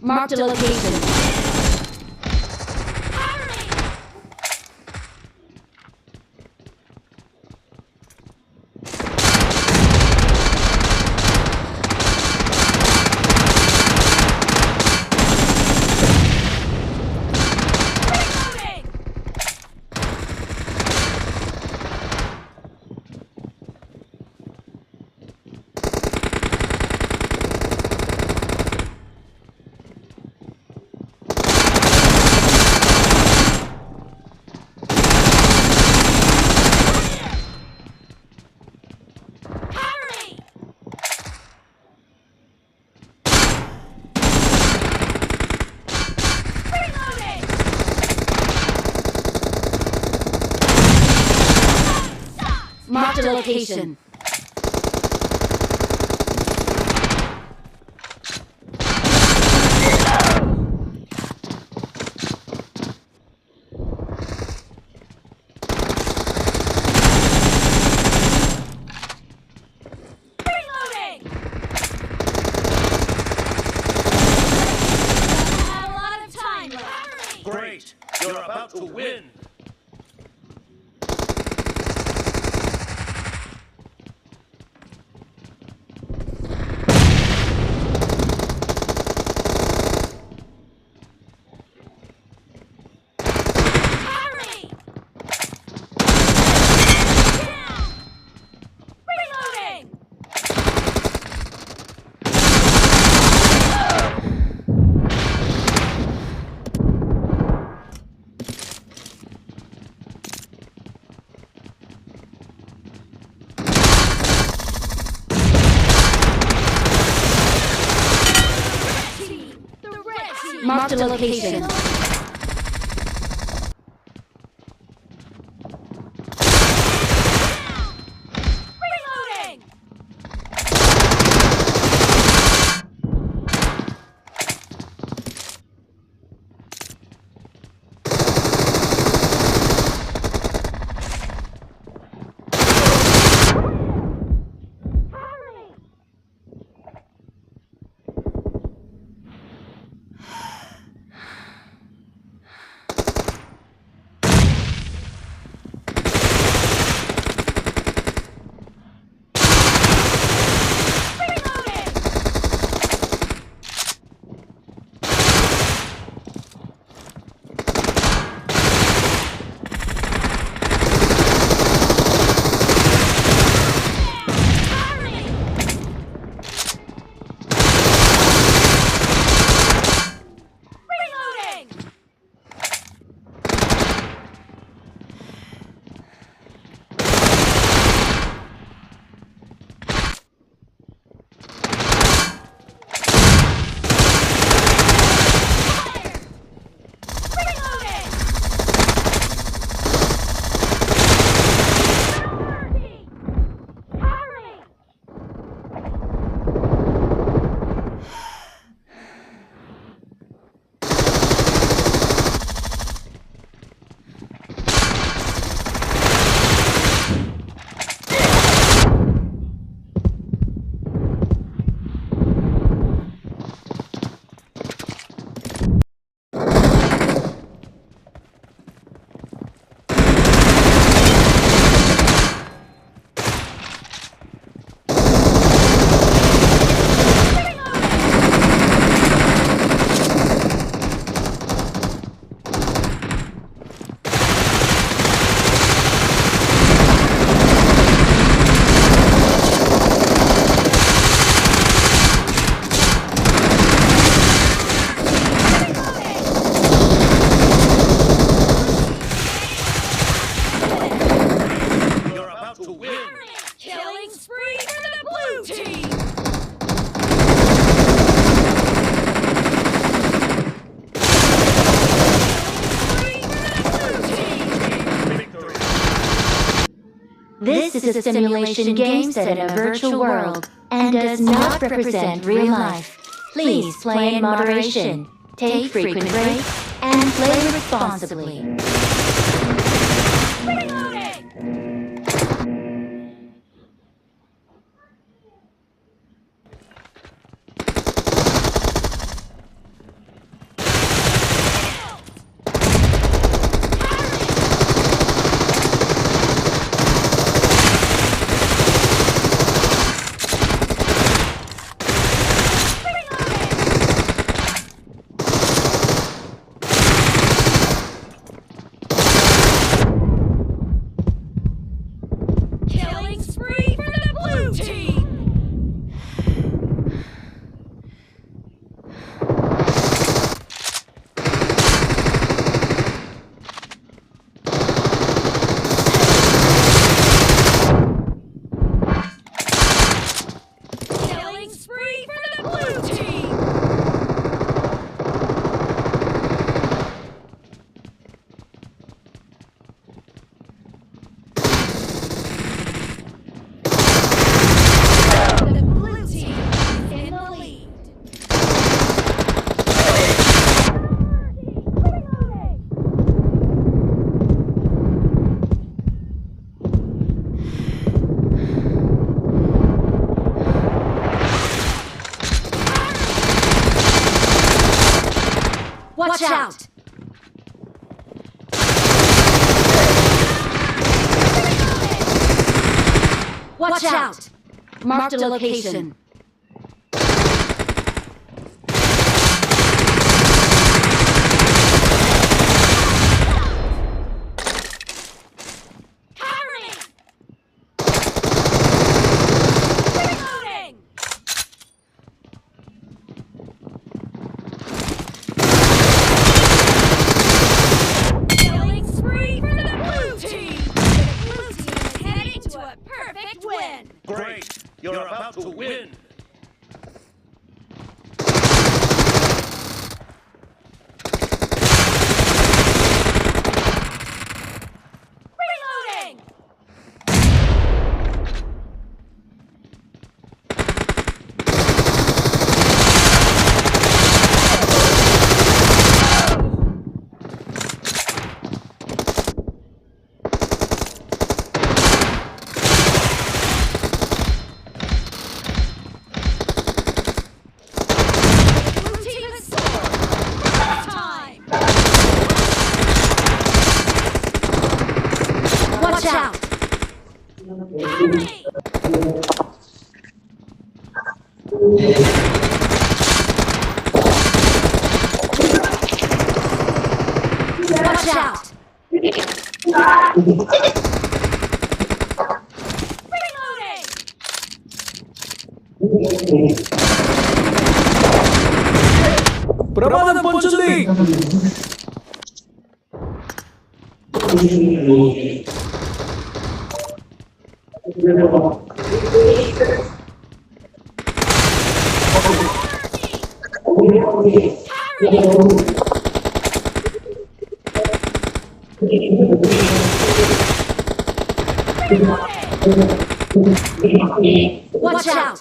Marked a location. Marked a location. Great! You're about to win! Marked a location. You're about to win! Killing spree for the blue team! Spree for the blue team! Victory! This is a simulation game set in a virtual world and does not represent real life. Please play in moderation, take frequent breaks, and play responsibly. Reloading! Watch out! Watch out! Marked a location. Killing spree for the blue team! The blue team is heading to a perfect win! Great. You're about to win. Reloading! Blue team has scored! First time! Watch out! Cover me! Watch out! Reloading! ప్రమాదం పొంచుంది Watch out!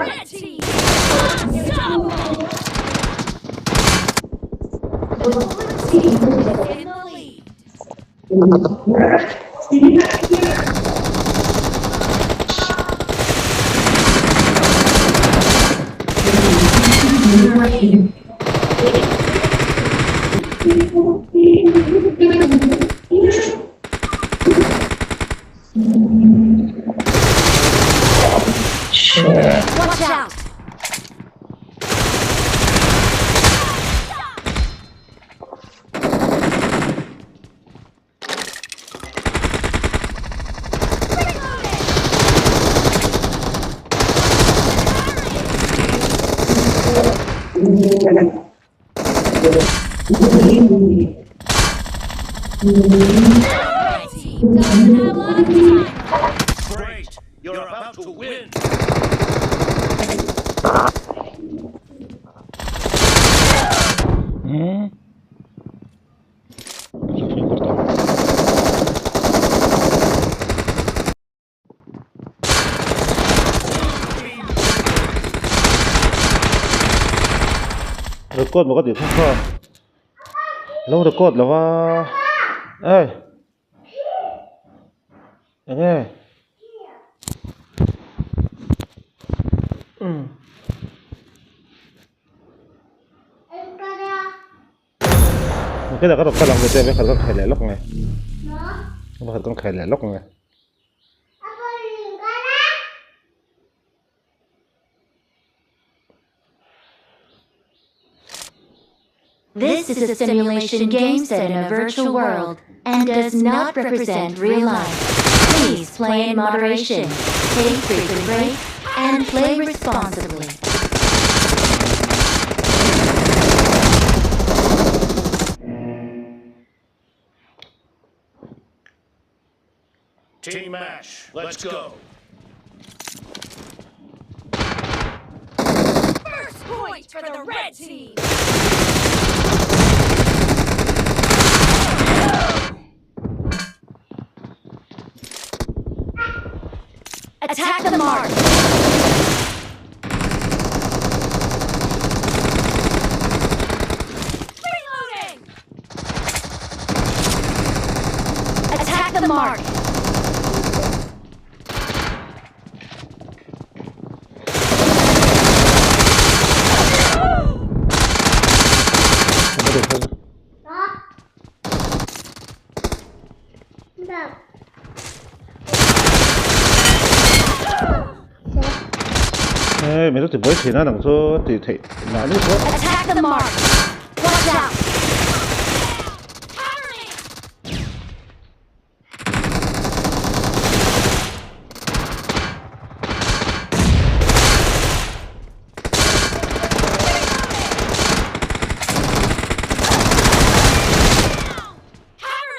Red team! Unstoppable! The blue team is in the lead. Watch out! Red team doesn't have a lot of time. Great. You're about to win. Record maw ka tih kha kha lo record lo va ei eng nge Keda ka rawn kal ang ve te vekhat ka khai leh lawk nge vekhat kan khai leh lawk nge. This is a simulation game set in a virtual world and does not represent real life. Please play in moderation, take frequent breaks, and play responsibly. Team Ash, let's go. First point for the red team! Attack the mark! Reloading! Attack the mark! Hei min lo ti buai thin a nang chu tih theih nah ni pawh. Attack the mark! Watch out! Cover me! Cover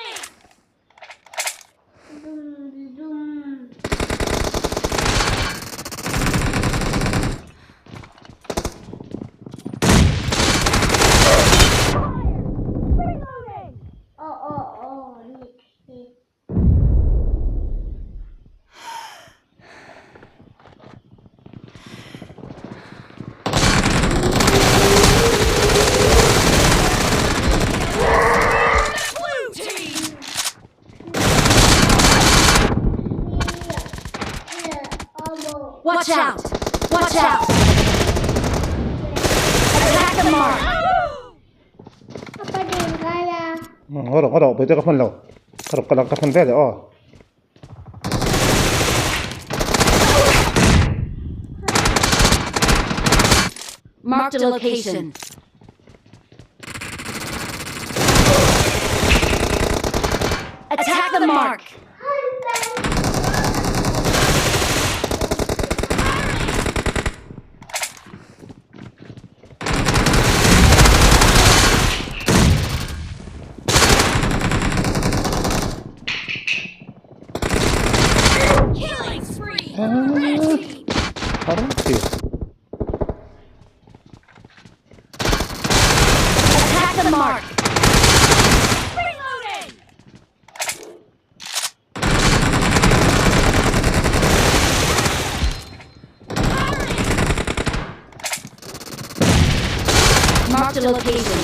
me! Blue team! Watch out! Watch out! Attack the mark! Haw rawh haw rawh pawite ka hman lo ka rawh ka lang ka hman vel eh aw. Marked a location. Attack the mark! Killing spree for the red team! Attack the mark! Reloading! Marked a location.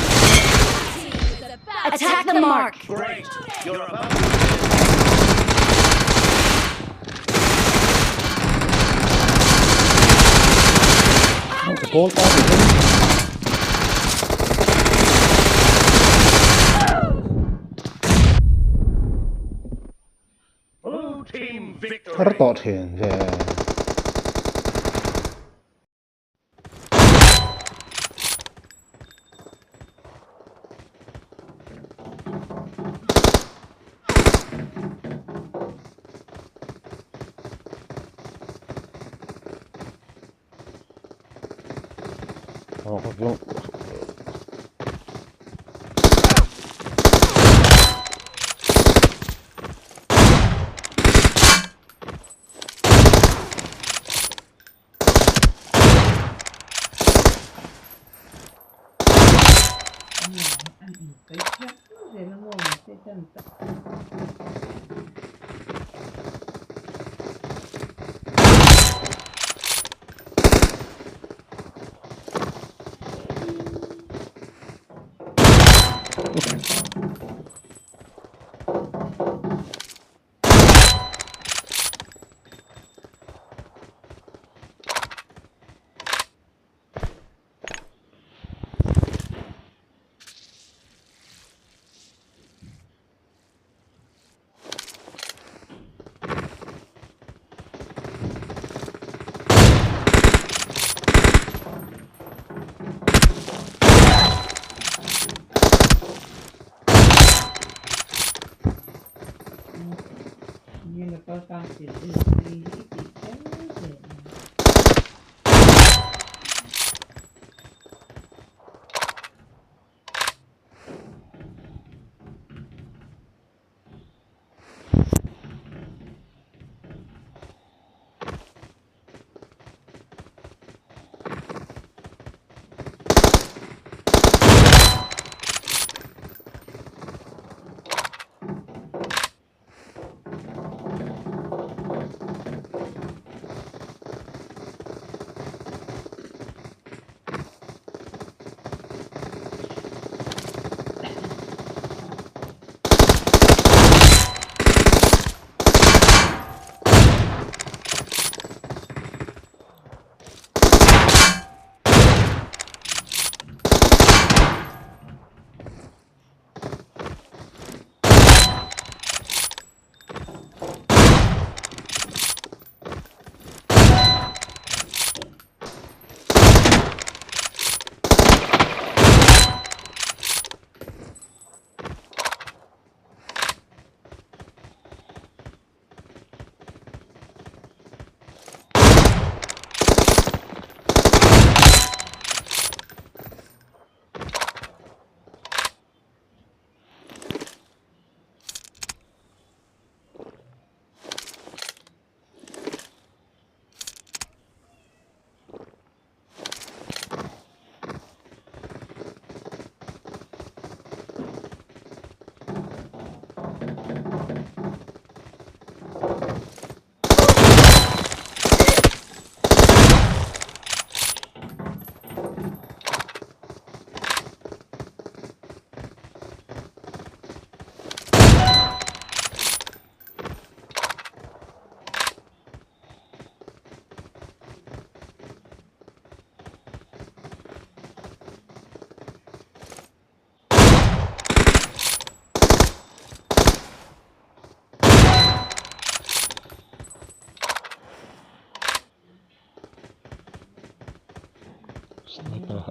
Team is about Attack the mark! Great. You're about to win. Kawl ta ni chuan. Blue team victory. Har tawh thin ve.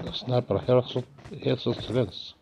Sniper headshot, headshot challenge.